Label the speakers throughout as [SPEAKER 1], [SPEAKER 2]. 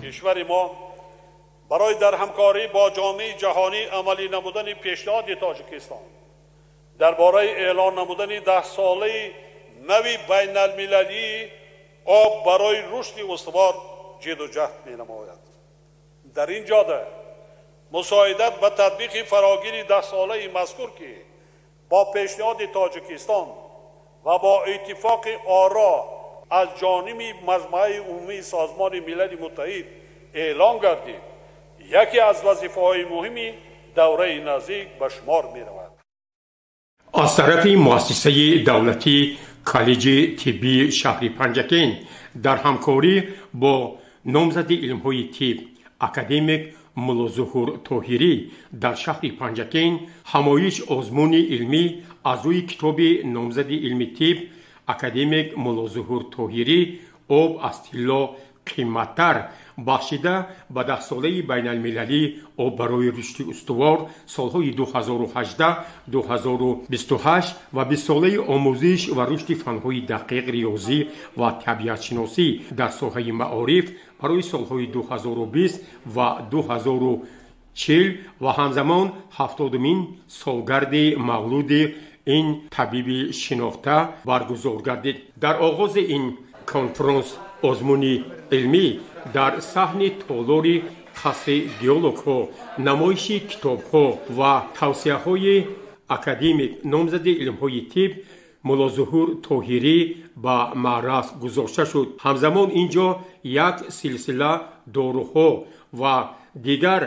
[SPEAKER 1] Кишвари мо барои дар ҳамкорӣ бо ҷомеаи ҷаҳонӣ амалӣ намудани пешниҳоди Тоҷикистон дар бораи эълон намудани 10-солаи нави байналмилалии об барои рушди устувор ҷидду ҷаҳд менамояд. Дар ин ҷода мусоидат ба татбиқи фарогири 10-солаи мазкур, ки бо пешниҳоди Тоҷикистон ва бо иттифоқи оро аз ҷониби Маҷмааи Умумии Созмони Милали Муттаҳид эълон гардид, яке аз вазифаҳои муҳими давраи наздик ба шумор меравад.
[SPEAKER 2] Аз тарафи муассисаи давлатии коллеҷи тиббии шаҳри Панҷакент дар ҳамкорӣ бо номзади илмҳои тиб, академик Муллозуҳур Тоҳирӣ дар шаҳри Панҷакент ҳамоиш озмуни илмӣ аз рӯи китоби номзади илми тиб, академик Муллозуҳур Тоҳирӣ «Об аз тилло қимматтар» бахшида ба 10-солаи байналмилалии об барои рушди устувор солҳои 2018-2028 ва 20-солаи омӯзиш ва рушди фанҳои дақиқ, риёзӣ ва табиатшиносӣ дар соҳаи маориф барои солҳои 2020 ва 2040 ва ҳамзамон 70-умин солгарди мавлуди ин табиби шинохта баргузор гардид. Дар оғози ин конфронс озмуни илмӣ дар саҳни толори қасри геологҳо намоиши китобҳо ва тавсияҳои академик, номзади илмҳои тиб Муллозуҳур Тоҳирӣ ба маъраз гузошта шуд. Ҳамзамон ин ҷо як силсила доруҳо ва дигар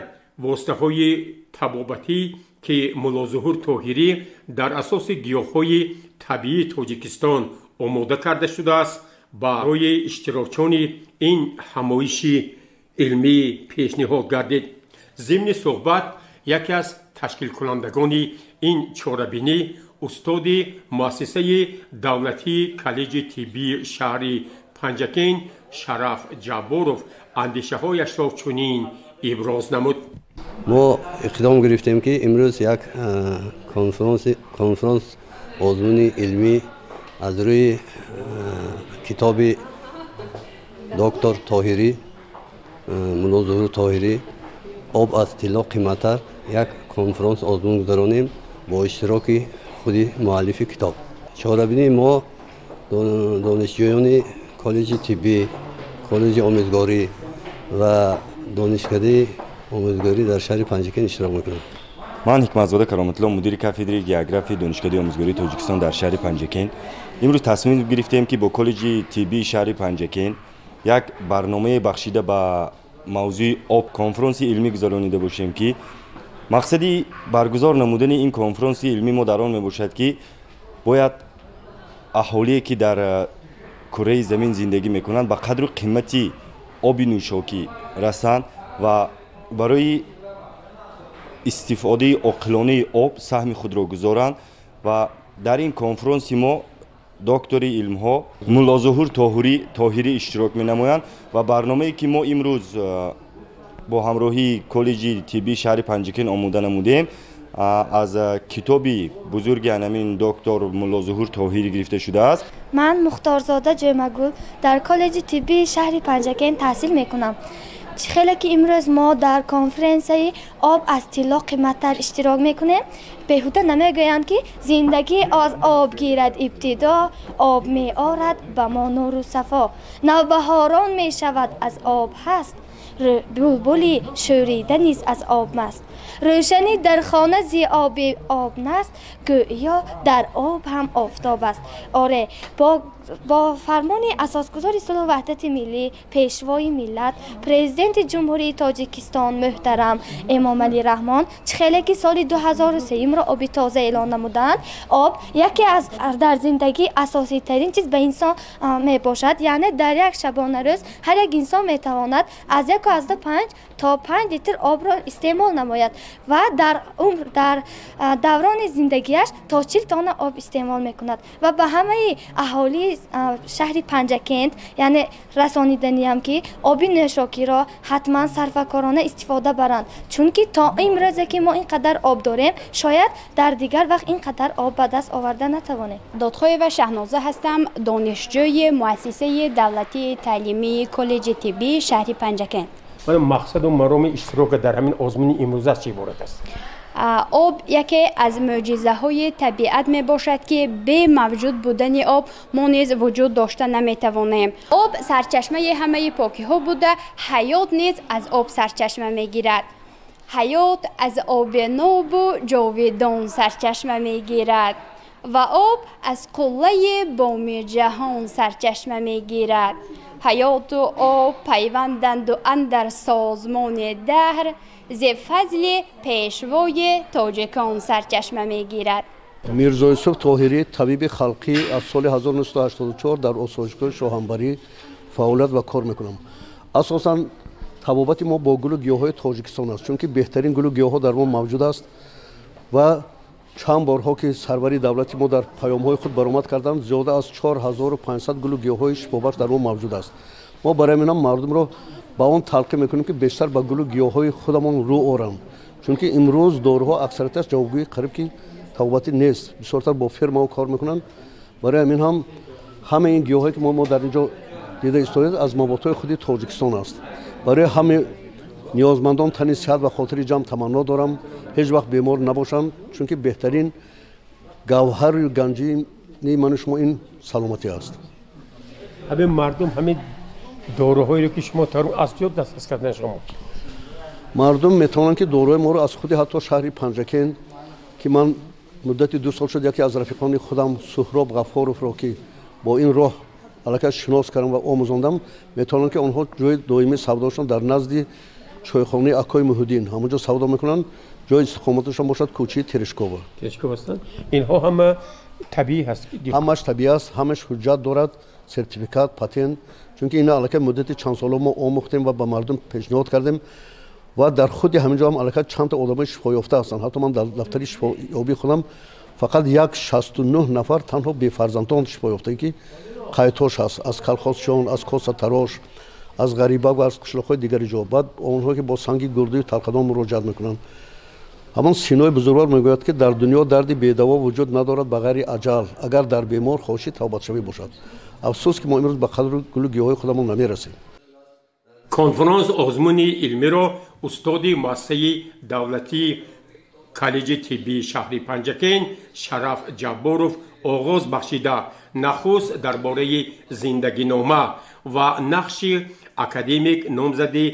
[SPEAKER 2] воситаҳои табобатӣ, ки Муллозуҳур Тоҳирӣ дар асоси гиёҳҳои табиии Тоҷикистон омода карда шудааст, барои иштирокчони ин ҳамоиши илмӣ пешниҳод гардид. Зимни суҳбат яке аз ташкилкунандагони ин чорабинӣ, устоди муассисаи давлатии коллеҷи тиббии шаҳри Панҷакент Шараф Ҷабборов андешаҳояшро чунин иброз намуд.
[SPEAKER 3] Мо иқдом гирифтем, ки имрӯз як конфронс озмуни илмӣ аз рӯи китоби доктор Тоҳирӣ, Муллозуҳур Тоҳирӣ, «Об аз тилло қимматтар» як конфронс озмун гузаронем бо иштироки худи муаллифи китоб. Чорабинии мо донишҷӯёни коллеҷи тиббӣ, коллеҷи омӯзгорӣ ва донишкадаи омӯзгорӣ дар шаҳри Панҷакент иштирок мекунанд.
[SPEAKER 4] Ман Ҳикматзода Кароматулло, мудири кафедраи географияи Донишкадаи омӯзгории Тоҷикистон дар шаҳри Панҷакент. Имрӯз тасмим гирифтем, ки бо коллеҷи тиббии шаҳри Панҷакент як барномае бахшида ба мавзӯи об конфронси илмӣ гузаронида бошем, ки мақсади баргузор намудани ин конфронси илмӣ мо дар он мебошад, ки бояд аҳолие, ки дар кураи замин зиндагӣ мекунанд, ба қадру қимати оби нӯшокӣ расанд ва барои истифодаи оқилонаи об саҳми худро гузоранд. Ва дар ин конфронси мо доктори илмҳо Муллозуҳур Тоҳирӣ иштирок менамоянд ва барномае, ки мо имрӯз бо ҳамроҳии коллеҷи тиббии шаҳри Панҷакент омода намудем, аз китоби бузурги анамин доктор Муллозуҳур Тоҳирӣ гирифта шудааст.
[SPEAKER 5] Ман Мухторзода Ҷӯмагул, дар коллеҷи тиббии шаҳри Панҷакент таҳсил мекунам. Чӣ хеле ки имрӯз мо дар конференсияи «Об аз тилло қимматтар» иштирок мекунем, беҳуда намегӯянд, ки зиндагӣ аз об гирад ибтидо, об меорад ба мо нуру сафо, навбаҳорон мешавад аз об ҳаст, булбули шӯрида низ аз об маст, рӯшанӣ дар хона зи оби об наст, гӯё дар об ҳам офтоб аст. Оре, бо фармони асосгузори сулҳу ваҳдати миллӣ, Пешвои миллат, Президенти Ҷумҳурии Тоҷикистон муҳтарам Эмомалӣ Раҳмон, чӣ хеле ки соли 2003-ро оби тоза эълон намуданд, об яке аз дар зиндагӣ асоситарин чиз ба инсон мебошад. Яъне дар як шабонарӯз ҳар як инсон метавонад аз 1,5 то 5 литр обро истеъмол намояд ва дар умр, дар даврони зиндагиаш то 40 тонна об истеъмол мекунад. Ва ба ҳамаи аҳолии шаҳри Панҷакент, яъне, расониданиям, ки оби нӯшокиро ҳатман сарфакорона истифода баранд, чунки то имрӯзе ки мо ин қадар об дорем, шояд дар дигар вақт ин қадар об ба даст оварда натавонем.
[SPEAKER 6] Додхоева Шаҳноза ҳастам, донишҷӯи муассисаи давлатии таълимии коллеҷи тиббии шаҳри Панҷакент.
[SPEAKER 2] Мақсаду мароми иштирок дар ҳамин озмуни имрӯза чӣ иборат аст?
[SPEAKER 6] Об яке аз мӯъҷизаҳои табиат мебошад, ки бе мавҷуд будани об мо низ вуҷуд дошта наметавонем. Об сарчашмаи ҳамаи покиҳо буда, ҳаёт низ аз об сарчашма мегирад. Ҳаёт аз оби нобу ҷовидон сарчашма мегирад ва об аз қуллаи боми ҷаҳон сарчашма мегирад. Ҳаёту об пайванданду андар созмони даҳр, зе фазли пешвои тоҷикон сарчашма мегирад.
[SPEAKER 3] Мирзо Юсуф Тоҳирӣ, табиби халқӣ, аз соли 1984 дар осоишгоҳи Шоҳанбарӣ фаъолият ва кор мекунам. Асосан табобати мо бо гулу гиёҳҳои Тоҷикистон аст, чунки беҳтарин гулу гиёҳҳо дар мо мавҷуд аст ва чанд борҳо ки сарвари давлати мо дар паёмҳои худ баромад карданд, зиёда аз 4500 гулу гиёҳҳои шифобахш дар мо мавҷуд аст. Мо барои ҳамин мардумро ба он талқин мекунем, ки бештар ба гулу гиёҳҳои худамон рӯ оранд, чунки имрӯз доруҳо аксарияташ ҷавобгӯи қариб ки табобатӣ нест, бисёртар бо фирмаҳо кор мекунанд. Барои ҳамин ҳам ҳамаи ин гиёҳҳое ки мо дар ин ҷо дида истодаед, аз маводҳои худи Тоҷикистон аст. Барои ҳамаи ниёзмандон тани сиҳат ва хотири ҷамъ таманно дорам, ҳеҷ вақт бемор набошанд, чунки беҳтарин гавҳару ганҷии ману шумо ин саломатӣ аст.
[SPEAKER 2] Ҳамин мардум ҳамин доруҳоеро ки шумо аз ҷо дастрас кардан шумо?
[SPEAKER 3] Мардум метавонанд, ки доруҳои моро аз худи ҳатто шаҳри Панҷакент, ки ман муддати 2 сол шуд яке аз рафиқони худам Суҳроб Ғаффоровро, ки бо ин роҳ аллакай шинос кардам ва омӯзондам, метавонанд, ки онҳо ҷои доимии савдошон дар назди чойхонаи Акои Муҳиддин ҳамонҷо савдо мекунанд. Ҷои истиқоматашон бошад кӯчаи Терешкова.
[SPEAKER 2] Терешкова ҳастанд. Инҳо ҳама табиӣ ҳаст?
[SPEAKER 3] Ҳамаш табиӣ аст, ҳамаш ҳуҷҷат дорад, сертификат, патент, чунки ина аллакай муддати чанд сола мо омӯхтем ва ба мардум пешниҳод кардем ва дар худи ҳамин ҷо ҳам аллакай чандта одамои шифоёфта ҳастанд. Ҳатто ман дар дафтари шифоёбии худам фақат 169 нафар танҳо бефарзандон шифоёфтае, ки қайтош ҳаст аз калхозчиён, аз косатарош, аз ғарибак ва аз қишлоқҳои дигари ҷо. Баъд онҳое ки бо санги гурдию талқадон муроҷиат мекунанд. Ҳамон Синои бузургвор мегӯяд, ки дар дунё дарди бедаво вуҷуд надорад ба ғайри аҷал, агар дар бемор хоши тавбатшавӣ бошад. Афсӯс ки мо имрӯз ба қадру гулу гиёҳҳои худамон намерасем.
[SPEAKER 2] Конференс озмуни илмиро устоди муассисаи давлатии коллеҷи тиббии шаҳри Панҷакент Шараф Ҷабборов оғоз бахшида, нахуст дар бораи зиндагинома ва нақши академик номзади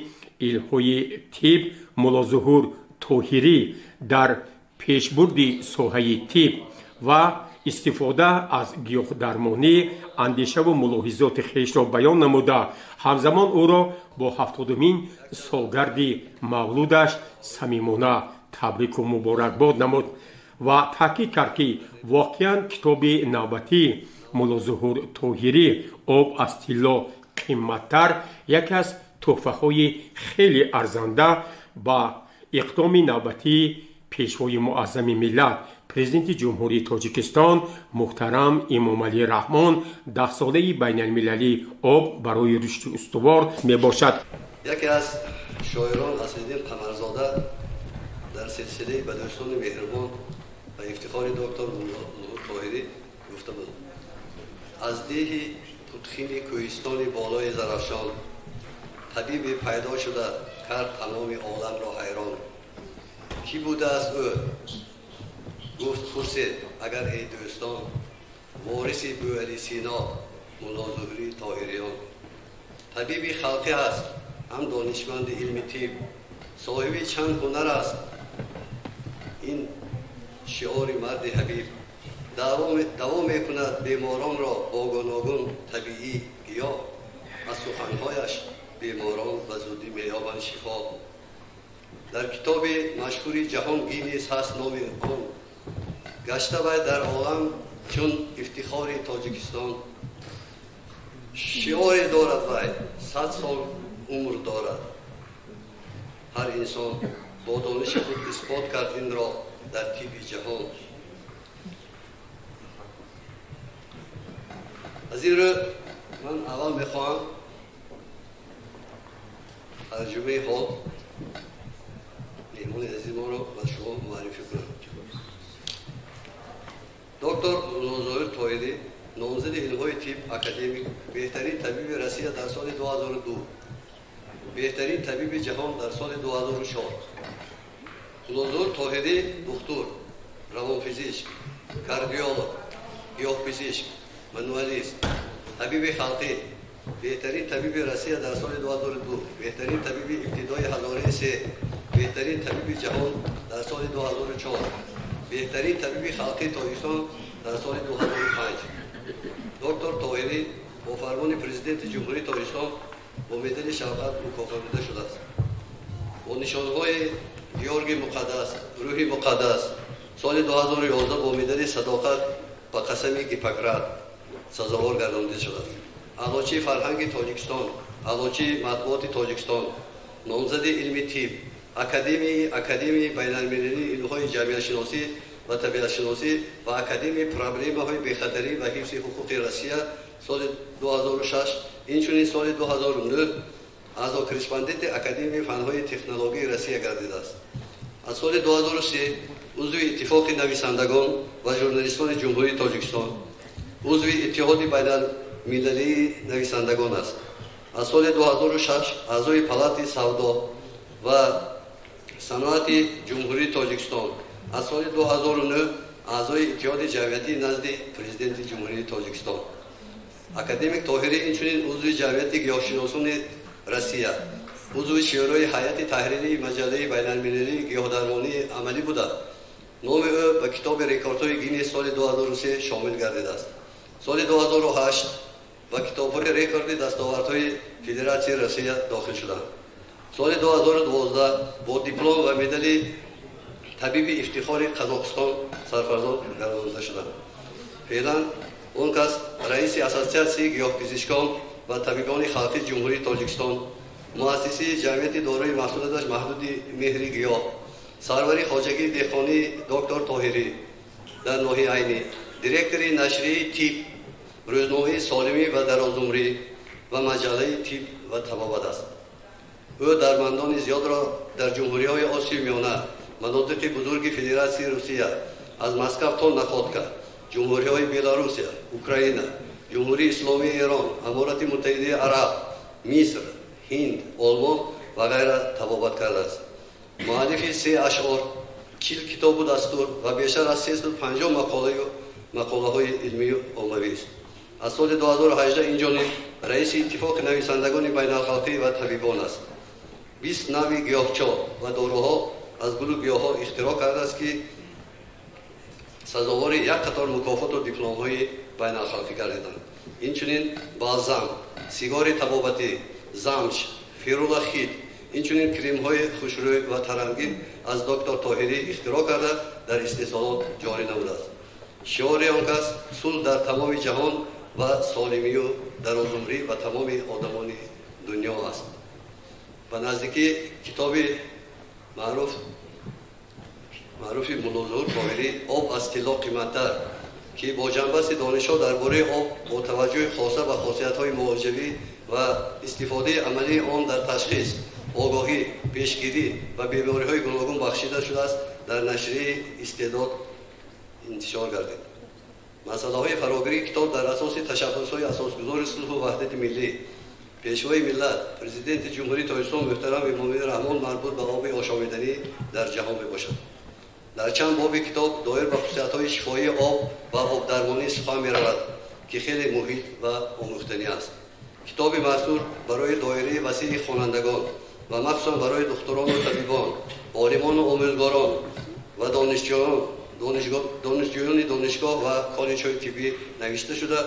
[SPEAKER 2] илмҳои тиб Муллозуҳур Тоҳирӣ дар пешбурди соҳаи тиб ва истифода аз гиёҳдармонӣ андешаву мулоҳизоти хешро баён намуда, ҳамзамон ӯро бо 70-умин солгарди мавлудаш самимона табрику муборакбод намуд ва таъкид кард, ки воқеан китоби навбатии Муллозуҳур Тоҳирӣ «Об аз тилло қимматтар» яке аз тӯҳфаҳои хеле арзанда ба иқдоми навбатии пешвои муаззами миллат, президенти Ҷумҳурии Тоҷикистон муҳтарам Эмомалӣ Раҳмон, 10-солаи байналмилалии об барои рушди устувор мебошад.
[SPEAKER 3] Яке аз шоирон Аслиддин Қамарзода дар силсилаи ба дӯстони меҳрубон ва ифтихори доктор Муллозуҳур Тоҳирӣ гуфта буд: аз деҳи путхини кӯҳистони болои Зарафшон табибе пайдо шуда кард тамоми оламро ҳайрон. Кӣ будааст ӯ? Гуфт пурсед агар эй дӯстон, вориси Бӯали Сино Муллозуҳури Тоҳириён. Табиби халқӣ аст, ҳам донишманди илми тиб, соҳиби чанд ҳунар аст. Ин шиори марди ҳабиб. Даво мекунад беморонро бо гуногун табиӣ гиёҳ, аз суханҳояш беморон ба зудӣ меёбанд шифо. Дар китоби машҳури ҷаҳон Гиннес ҳаст номи он, гашта вай дар олам чун ифтихори Тоҷикистон. Шиоре дорад вай, 100 сол умр дорад ҳар инсон, бо дониши худ исбот кард инро дар тибби ҷаҳон. Аз ин рӯ ман аввал мехоҳам тарҷумаи ҳол меҳмони азизи моро ба шумо муаррифӣ кунам. Доктор Муллозоҳир Тоҳирӣ, номзади илмҳои тиб, академик, беҳтарин табиби Россия дар соли 2002, беҳтарин табиби ҷаҳон дар соли 2004. Муллозуҳур Тоҳирӣ духтур, равонпизишк, кардиолог, гиёҳпизишк, мануалист, табиби халқӣ, беҳтарин табиби Россия дар соли 2002, беҳтарин табиби ибтидои ҳазораи се, беҳтарин табиби ҷаҳон дар соли 2004, беҳтарин табиби халқии Тоҷикистон дар соли 2005. Доктор Тоҳирӣ бо фармони Президенти Ҷумҳурии Тоҷикистон бо медали шавқат мукофотида шудааст. Бо нишонҳои Георги Муқаддас, Рӯҳи Муқаддас, соли 2011 бо медали Садоқат ба қасами Гиппократ сазовор гардонида шудааст. Аълочии фарҳанги Тоҷикистон, аълочии матбуоти Тоҷикистон, номзади илми тиб, Академияи байналмилалии илмҳои ҷамъиятшиносӣ ва табиатшиносӣ ва Академияи проблемаҳои бехатарӣ ва ҳифзи ҳуқуқи Россия соли 2006, инчунин соли 2009 аъзо корреспонденти Академияи фанҳои технологияи Россия гардидааст. Аз соли 2003 узви Иттифоқи нависандагон ва журналистони Ҷумҳурии Тоҷикистон, узви Иттиҳоди байналмилалии нависандагон аст. Аз соли 2006 аъзои Палати савдо ва саноати Ҷумҳурии Тоҷикистон, аз соли 2009 аъзои Иттиҳоди ҷамъиятӣ назди Президенти Ҷумҳурии Тоҷикистон. Академик Тоҳирӣ инчунин узви ҷамъияти гиёҳшиносони Россия, узви шӯрои ҳайати таҳририи маҷаллаи байналмилалии гиёҳдармонии амалӣ буда, номи ӯ ба китоби рекордҳои Гиннес соли 2003 шомил гардидааст. Соли 2008 ба китобҳои рекорди дастовардҳои Федератсияи Россия дохил шуданд. Соли 2012 бо диплом ва медали табиби ифтихори Қазоқистон сарфарзод гардонида шуданд. Феълан он кас раиси Ассотсиатсияи гиёҳпизишкон ва табибони халқии Ҷумҳурии Тоҷикистон, муассиси ҷамъияти дорои маҳсулоташ маҳдуди Меҳри гиёҳ, сарвари хоҷагии деҳқонии доктор Тоҳирӣ дар ноҳияи Айнӣ, директори нашрияи тиб, рӯзномаи солимӣ ва дарозумрӣ ва маҷаллаи тиб ва табобат аст. Ӯ дармандони зиёдро дар ҷумҳуриҳои Осиёи Миёна, манотиқи бузурги Федератсияи Русия, аз Москав то Находка, ҷумҳуриҳои Беларусия, Украина, Ҷумҳурии Исломии Эрон, Аморати Муттаҳидаи Араб, Миср, Ҳинд, Олмон ва ғайра табобат кардааст. Муаллифи се ашъор, 40 китобу дастур ва бештар аз 350 мақолаҳои илмию оммавист. Аз соли 2018 инҷониб раиси Иттифоқи нависандагони байналхалқӣ ва табибон аст. 20 нави гиёҳчо ва доруҳо аз гулу гиёҳҳо ихтироъ кардааст, ки сазовори як қатор мукофоту дипломҳои байналхалқӣ гардиданд. Инчунин балзам, сигори табобатӣ, замш, фирулахид, инчунин кремҳои хушрӯй ва тарангин аз доктор Тоҳирӣ ихтироъ карда дар истеҳсолот ҷорӣ намудааст. Шиори он кас сулҳ дар тамоми ҷаҳон ва солимию дарозумрӣ ба тамоми одамони дунё аст. Ба наздикӣ китоби маъруфи Муллозуҳур Тоҳирӣ «Об аз тилло қиматтар», ки бо ҷанбасти донишҳо дар бораи об бо таваҷҷӯҳи хоса ба хосиятҳои муолиҷавӣ ва истифодаи амалии он дар ташхис, огоҳӣ, пешгирӣ ва бемориҳои гуногун бахшида шудааст, дар нашрияи Истеъдод интишор гардид. Масъалаҳои фарогирии китоб дар асоси ташаббусҳои асосгузори сулҳу ваҳдати миллӣ, Пешвои миллат, Президенти Ҷумҳурии Тоҷикистон муҳтарам Эмомалӣ Раҳмон марбут ба оби ошомиданӣ дар ҷаҳон мебошад. Дар чанд боби китоб доир ба хусусиятҳои шифоии об ва обдармонӣ сухан меравад, ки хеле муҳим ва омӯхтанӣ аст. Китоби мазкур барои доираи васеи хонандагон ва махсусан барои духтурону табибон, олимону омӯзгорон ва донишҷӯёни донишгоҳ ва коллеҷҳои тиббӣ навишта шуда,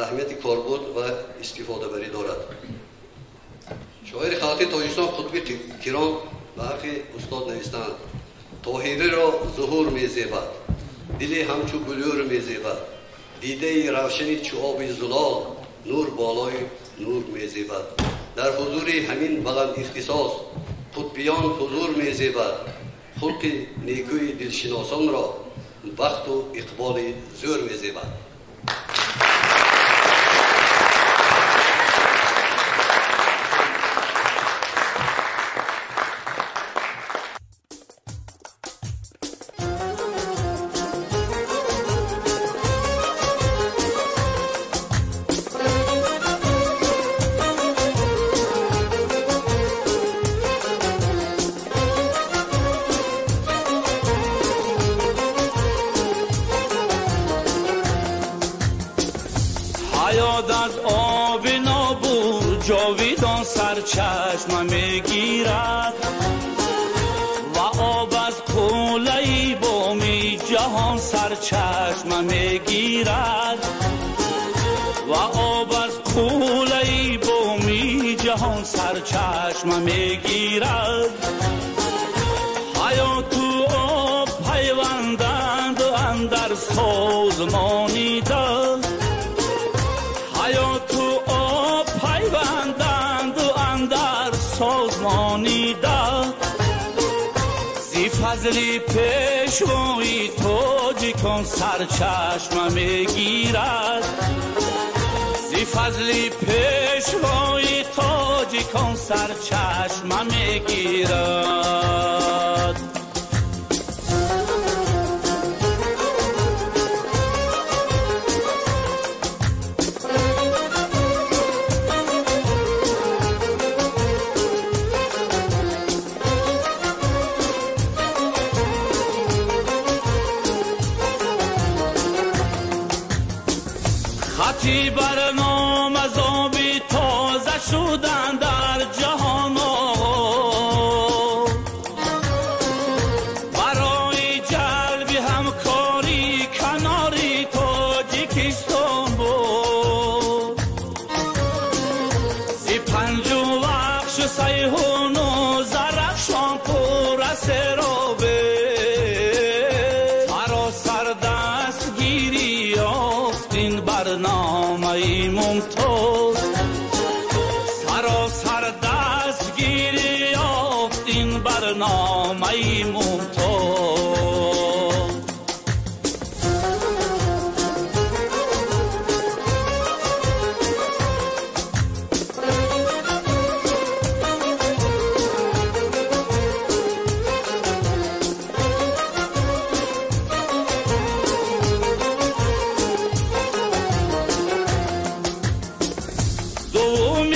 [SPEAKER 3] аҳамияти корбурд ва истифодабарӣ дорад. Шоири халқи Тоҷикистон Қутби Киром ба ҳаққи устод навиштаанд: Тоҳириро зуҳур мезебад, дили ҳамчу булюр мезебад, дидаи равшани чу оби зулол, нур болои нур мезебад. Дар ҳузури ҳамин баланд ихтисос қутбиён ҳузур мезебад, хулқи некӯи дилшиносонро бахту иқболи зӯр мезебад.
[SPEAKER 7] Ҳаёт аз оби нобуд ҷовидон сарчашма мегирад ва об аз қуллаи боми ҷаҳон сарчашма мегирад ва об аз қуллаи боми ҷаҳон сарчашма мегирад. Ҳаёту об пайванданд андар созмонида, ҳаёту об пайванданд андар созмонида. Зи фазли пешвои тоҷикон сарчашма мегирад, зи фазли пешвои тоҷикон сарчашма мегирад. Хати барнома аз оби тоза шудан дар ҷаҳон барои ҷалби ҳамкорӣ канори Тоҷикистон буд. Зи панҷу вахшу Сайҳуну Зарафшон пурра серобе саросар дастгирӣ ёфт ин барномаи мумтоз, саросар дастгирӣ ёфт ин барномаи мумтоз.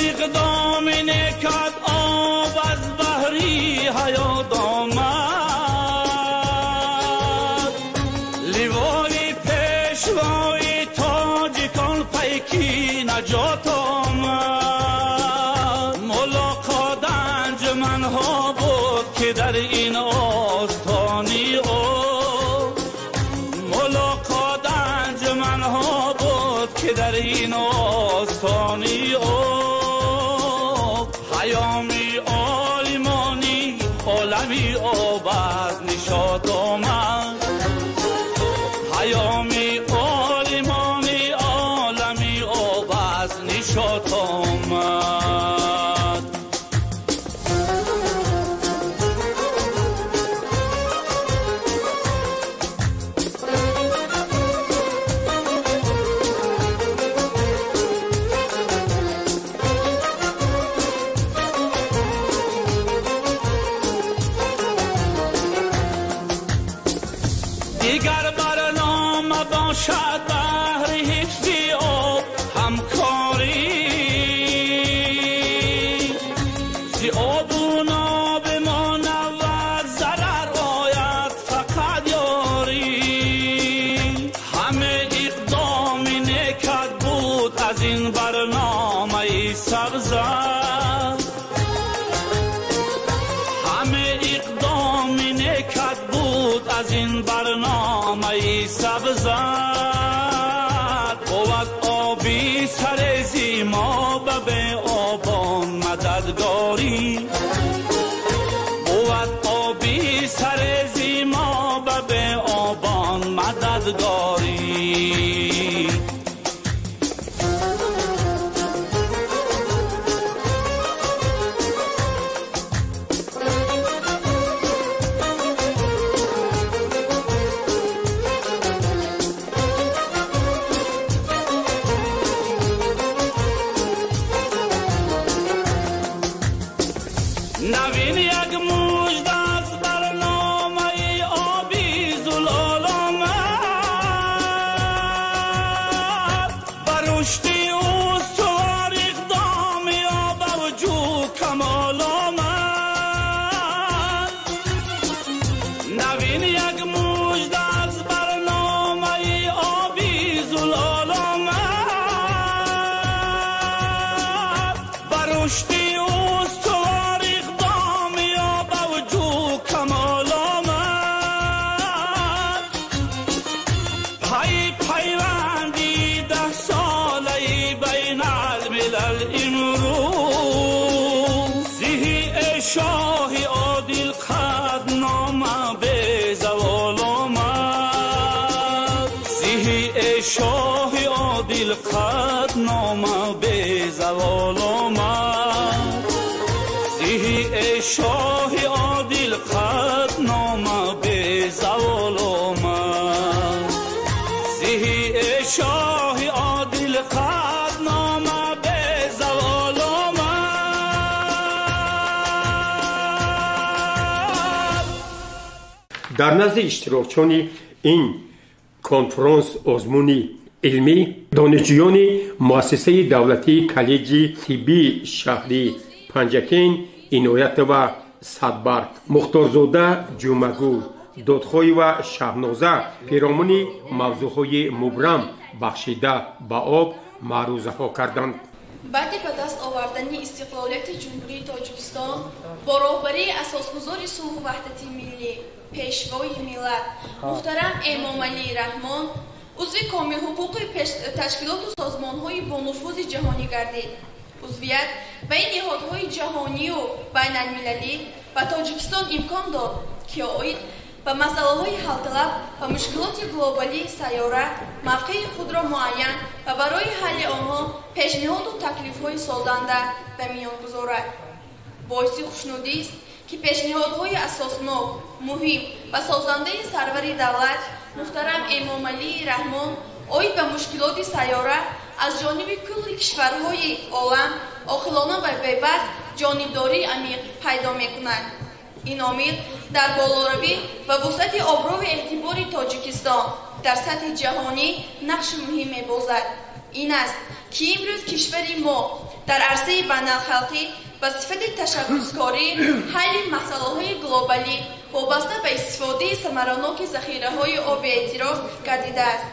[SPEAKER 7] Иқдоми некат об аз баҳри ҳаёт омад, ливои пешвои тоҷикон пайки наҷот омад. Мулоқот анҷуманҳо буд ки дар ин остони об, мулоқот анҷуманҳо буд ки дар ин остони об. Паёми олимони олами об аз нишот омад, паёми олимони олами об аз нишот омад. Дигар барнома бошад баҳри ҳифзи об ҳамкорӣ, зи обу ноби мо навад зарар ояд фақат ёрӣ. Ҳаме иқдоми некат буд аз ин барномаи сабза, ҳаме иқдоми некат буд аз ин барномаи сабза. Бувад оби сарези мо ба беобон мададгорӣ, бувад оби сарези мо ба беобон мададгорӣ. Навин як мужда аз барномаи оби зулол омад, ба рушди устувор иқдоми об авҷу камол омад. Навин як мужда аз барномаи оби зулол омад, рушди устувор иқдом ёбад вуҷуд камол омад. Пай пайванди даҳсолаи байналмилал имрӯз зиҳи шоҳи одил қаднома безавол омад. Зиҳи шоҳи одил қаднома безавол омад. Зиҳи шоҳи одил қаднома безавол омад. Зиҳи шоҳи одил қаднома безавол омад.
[SPEAKER 2] Дар назди иштирокчиёни ин конфронс озмуни илмӣ донишҷӯёни муассисаи давлатии коллеҷи тиббии шаҳри Панҷакент Иноятова Садбарг, Мухторзода Ҷумагул, Додхоева Шаҳноза пиромуни мавзӯъҳои мубрам бахшида ба об маърузаҳо карданд.
[SPEAKER 8] Баъди ба даст овардани истиқлолияти Ҷумҳурии Тоҷикистон бо роҳбарии асосгузори сулҳу ваҳдати миллӣ, пешвои миллат муҳтарам Эмомалӣ Раҳмон узви комилҳуқуқи ташкилоту созмонҳои бонуфузи ҷаҳонӣ гардид. Узвият ба ин ниҳодҳои ҷаҳонию байналмилалӣ ба Тоҷикистон имкон дод, ки оид ба масъалаҳои ҳалталаб ва мушкилоти глобалии сайёра мавқеи худро муайян ва барои ҳалли онҳо пешниҳоду таклифҳои созанда ба миён гузорад. Боиси хушнудист, ки пешниҳодҳои асоснок, муҳим ва созандаи сарвари давлат муҳтарам Эмомалӣ Раҳмон оид ба мушкилоти сайёра аз ҷониби кулли кишварҳои олам оқилона ва бебаҳс ҷонибдории амиқ пайдо мекунад. Ин омил дар болоравӣ ва вусъати обрӯи эътибори Тоҷикистон дар сатҳи ҷаҳонӣ нақши муҳим мебозад. Ин аст, ки имрӯз кишвари мо дар арсаи байналхалқӣ ба сифати ташаббускорӣ ҳалли масъалаҳои глобалӣ вобаста ба истифодаи самараноки захираҳои оби эътироф гардидааст.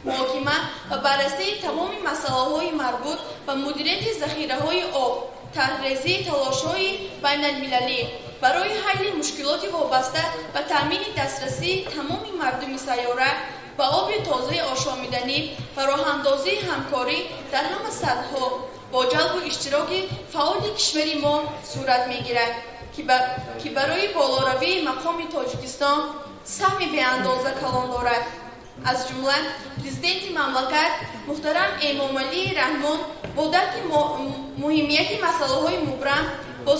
[SPEAKER 8] Муҳокима ва баррасии тамоми масъалаҳои марбут ба мудирияти захираҳои об, тарҳрезии талошҳои байналмилалӣ барои ҳалли мушкилоти вобаста ба таъмини дастрасии тамоми мардуми сайёра ба оби тозаи ошомиданӣ ва роҳандозии ҳамкорӣ дар ҳама сатҳҳо бо ҷалбу иштироки фаъоли кишвари мо сурат мегирад, ки барои болоравии мақоми Тоҷикистон саҳми беандоза калон дорад. Аз ҷумла президенти мамлакат муҳтарам Эмомалӣ Раҳмон бо дарки муҳимияти масъалаҳои мубрам бо